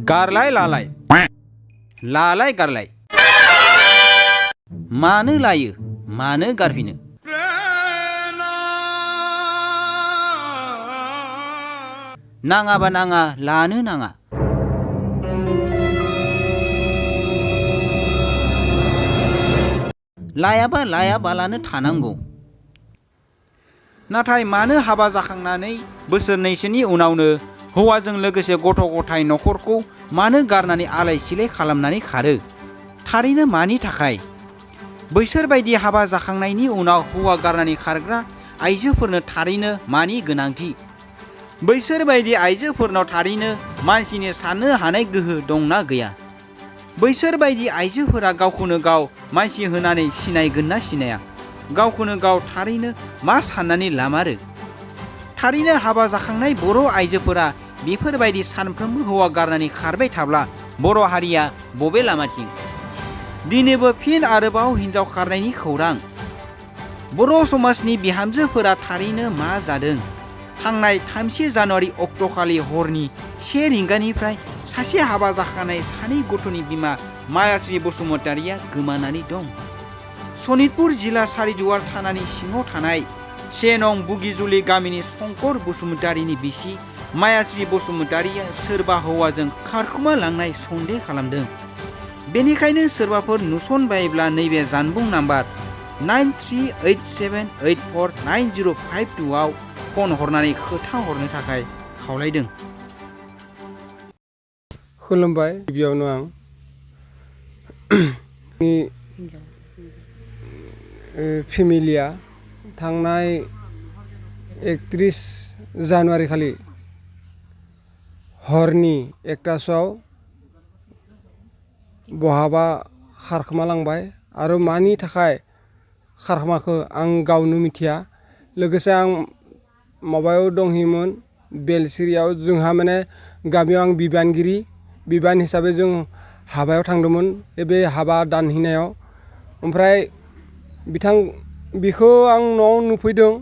गारलाय लालाय लालाय गारलाय मानो लायो मानो गारफिनो नाङाबा नाङा लानो नाङा लायाबा लायाबालानो थानांगौ नाथाय मानो हाबा जाखांनानै बोसोरनैसोनि उनावनो हौवाजों लोगोसे गथ' गथाय न'खरखौ मानो गारनानै आलाय सिलाय खालामनानै खारो थारैनो मानि थाखाय बैसोरबायदि हाबा जाखांनायनि उनाव हौवा गारनानै खारग्रा आइजोफोरनो थारैनो मानि गोनांथि बैसोरबायदि आइजोफोरनाव थारैनो मानसिनि साननो हानाय गोहो दंना गैया बैसोरबायदि आइजोफोरा गावखौनो गाव मानसि होनानै सिनायगोन ना सिनाया गावखौनो गाव थारैनो मा साननानै लामारो थारैनो हाबा जाखांनाय बर' आइजोफोरा बेफोरबायदि सानफ्रोमबो हौवा गारनानै खारबाय थाब्ला बर' हारिया बबे लामाथिं दिनैबो फिन आरोबाव हिन्जाव खारनायनि खौरां बर' समाजनि बिहामजोफोरा थारैनो मा जादों थांनाय 3 जानुवारि अक्ट'खालि हरनि 1 रिंगानिफ्राय सासे हाबा जाखानाय 2 गथ'नि बिमा मायाश्री बसुमतारिया गोमानानै दं सनितपुर जिल्ला सारिदुवार थानानि सिङाव थानाय 1 नं बुगिजुलि गामिनि शंकर बसुमतारिनि बिसि मायाश्री बसुमतारिया सोरबा हौवाजों खारखुमा लांनाय सन्देह खालामदों बेनिखायनो सोरबाफोर नुसनबायोब्ला नैबे जानबुं नाम्बार 9387849052 आव फन हरनानै खोथा हरनो थाखाय खावलायदों। खुलुमबाय गिबियावनो आं फेमिलिया थांनाय 31 जानुवारि खालि हरनि 1टासोआव बहाबा खारखोमालांबाय आरो मानि थाखाय खारखोमाखो आं गावनो मिथिया लोगोसे आं माबायाव दंहैयोमोन बेलसिरियाव जोंहा माने गामियाव आं बिबान हिसाबै जों हाबायाव थांदोंमोन बे हाबा दानहैनायाव ओमफ्राय बिखौ आं न'आव नुफैदों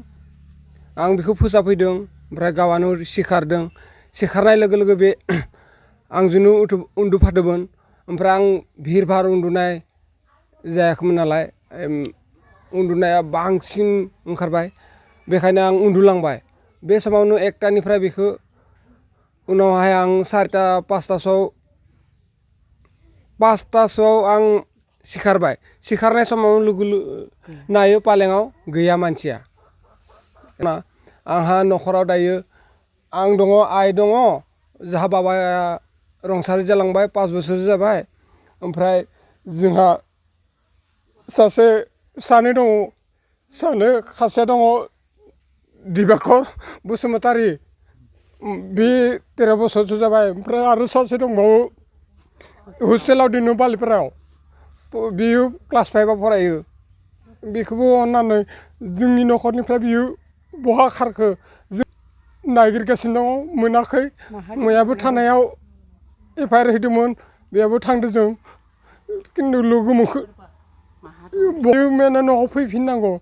आं बिखौ फोसाबफैदों ओमफ्राय गावआनो सिखारनाय लोगो लोगो बे आंजोंनो उन्दुफादोंमोन ओमफ्राय आं भिर भार उन्दुनाय जायाखैमोन नालाय उन्दुनाया बांसिन ओंखारबाय बेखायनो आं उन्दुलांबाय बे समावनो 1टानिफ्राय बेखौ उनावहाय आं 4टा 5टासोआव आं सिखारनाय समाव लोगो नायो पालेङाव गैया मानसिया आंहा न'खराव दायो आं दङ आइ दङ जाहा बाबाया रुंसारि जालांबाय 5 बोसोर जाबाय ओमफ्राय जोंहा सानै दङ सासेया दङ दिबाकर बसुमतारी बे 13 बोसोरसो जाबाय ओमफ्राय आरो सासे दंबावो हस्टेलाव दोनो बालिपारायाव बियो क्लास 5आव फरायो बेखौबो अननानै जोंनि न'खरनिफ्राय बियो बहा खारखो जों नागिरगासिनो दङ मोनाखै मैयाबो थानायाव एफआइआर होदोंमोन बेयावबो थांदों जों खिन्थु लोगो मोनखो बेयो माने न'आव फैफिननांगौ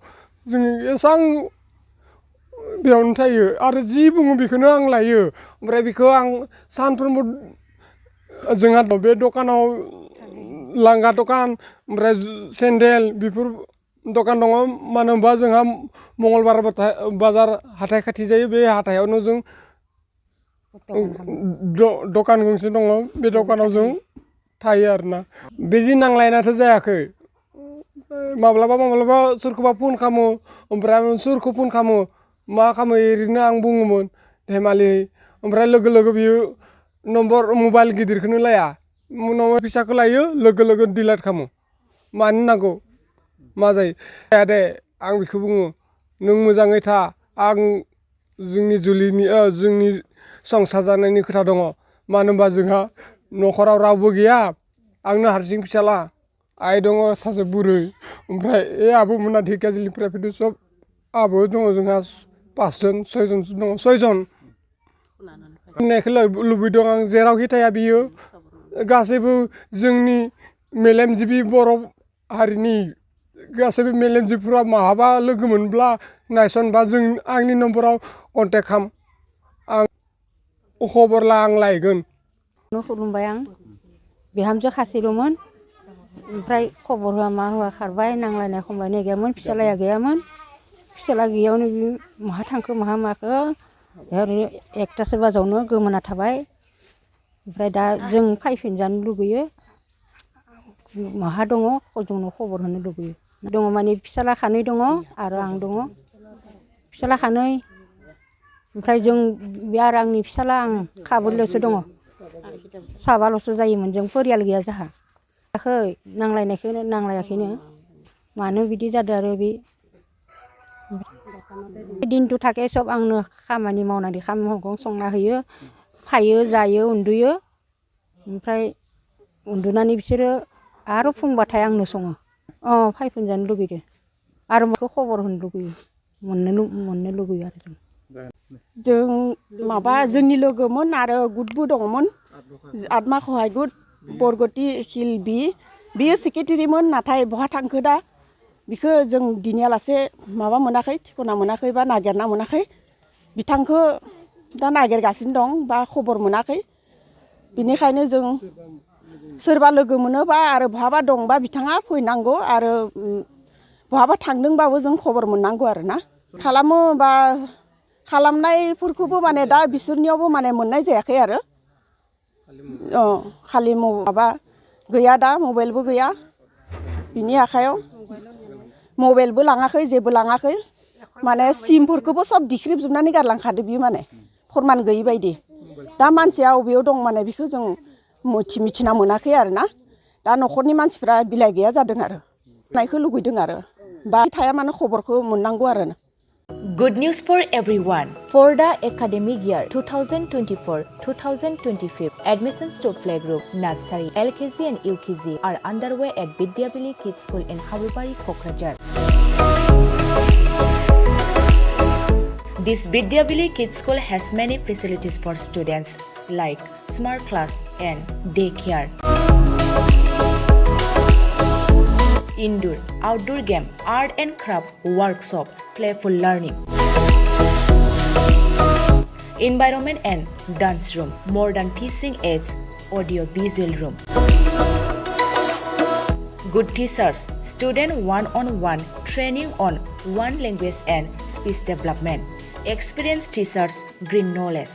जों एसां बेयावनो थायो आरो जि बुङो बेखौनो आं लायो ओमफ्राय बेखौ आं सानफ्रोमबो जोंहा बे दखानाव लांगा दखान ओमफ्राय सेन्देल बेफोर दखान दङ मानो होनबा जोंहा मंगलबार बाजार हाथाय खाथि जायो बे हाथायावनो जों दखान गंसे दङ बे दखानाव जों थायो आरोना बिदि नांलायनायाथ' जायाखै माब्लाबा सोरखौबा फन खालामो ओमफ्राय सोरखौ फन खालामो मा खालामो ओरैनो आं बुङोमोन धेमालि ओमफ्राय लोगो लोगो बियो मबाइल गिदिरखौनो लाया उनाव फिसाखौ लायो लोगो लोगो डिलिट खालामो मानो नांगौ मा जायो दे आं बेखौ बुङो नों मोजाङै था आं जोंनि संसार जानायनि खोथा दङ मानो होनबा जोंहा न'खराव रावबो गैया आंनो हारसिं फिसाला आइ दङ सासे बुरै ओमफ्राय आब'मोना ढेकियाजुलिनिफ्राय फैदों सब आबौ दङ जोंहा 5 6जनसो दङ 6 जन होननायखौ लुबैदों आं जेरावखि थाया बियो गासैबो जोंनि मेलेमजिबि बर' हारिनि गासैबो मेलेमजिबिफोरा माहाबा लोगो मोनब्ला नायसनबा आंनि नम्बराव कन्टेक्ट खालाम आं खबर ला आं लायगोन खुलुमबाय आं बिहामजो खासेल'मोन ओमफ्राय खबर होआ मा होआ खारबाय नांलायनाय खमलायनाय गैयामोन फिसालाया गैयामोन फिसाला गैयावनो बि माहा थांखो माहा माखो ओरैनो 1टासो बाजावनो गोमोना थाबाय ओमफ्राय दा जों फैफिनजानो लुगैयो माहा दङ जोंनो खबर होनो लुगैयो दङ माने फिसाला खानै दङ आरो आं दङ फिसाला खानै ओमफ्राय जों बे आरो आंनि फिसाला आं खाबोल'सो दङ साबाल'सो जायोमोन जों परियाल गैया जाहा नांलायाखैनो मानो बिदि जादों आरो बे दिनथु थाखे सब आंनो खामानि मावनानै मैगं संना होयो फायो जायो उन्दुयो ओमफ्राय उन्दुनानै बिसोरो आरो फुंबाथाय आंनो सङो फैफिनजानो लुगैदो आरो माखौ खबर होनो लुगैयो मोननो लुगैयो आरो जों माबा जोंनि लोगोमोन आरो गुदबो दङमोन आत्माखौहाय गुद बरगति हिल बियो सेक्रेटारिमोन नाथाय बहा थांखो दा बिखौ जों दिनैयालासे माबा मोनाखै ठिकाना मोनाखै बा नागिरना मोनाखै बिथांखौ दा नागिरगासिनो दं बा खबर मोनाखै बिनिखायनो जों सोरबा लोगो मोनोबा आरो बहाबा दंबा बिथाङा फैनांगौ आरो बहाबा थांदोंबाबो जों खबर मोननांगौ आरो ना खालामो बा खालामनायफोरखौबो माने दा बिसोरनियावबो माने मोननाय जायाखै आरो खालि माबा गैया दा मबाइलबो गैया बिनि आखायाव मबाइलबो लाङाखै जेबो लाङाखै माने सिमफोरखौबो सब दिख्रिबजोबनानै गारलांखादो बियो माने फोरमान गैयि बायदि दा मानसिया अबेयाव दं माने बेखौ जों मिथिना मोनाखै आरो ना दा न'खरनि मानसिफ्रा बिलाइ गैया जादों आरो नायखौ लुगैदों आरो बा थाया मानो खबरखौ मोननांगौ आरो Good news for everyone. For the academic year 2024-2025, admissions to playgroup, nursery, LKG and UKG are underway at Bidyabili Kids School in Habubari, Kokrajhar. This Bidyabili Kids School has many facilities for students like smart class and daycare. Indoor, outdoor game, art and craft workshop, playful learning, environment and dance room, modern teaching aids, audio visual room. Good teachers, student one-on-one training on one language and speech development. Experienced teachers, green knowledge.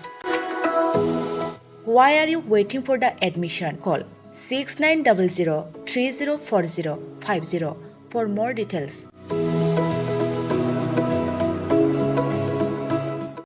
Why are you waiting for the admission? Call 6900 304050 for more details.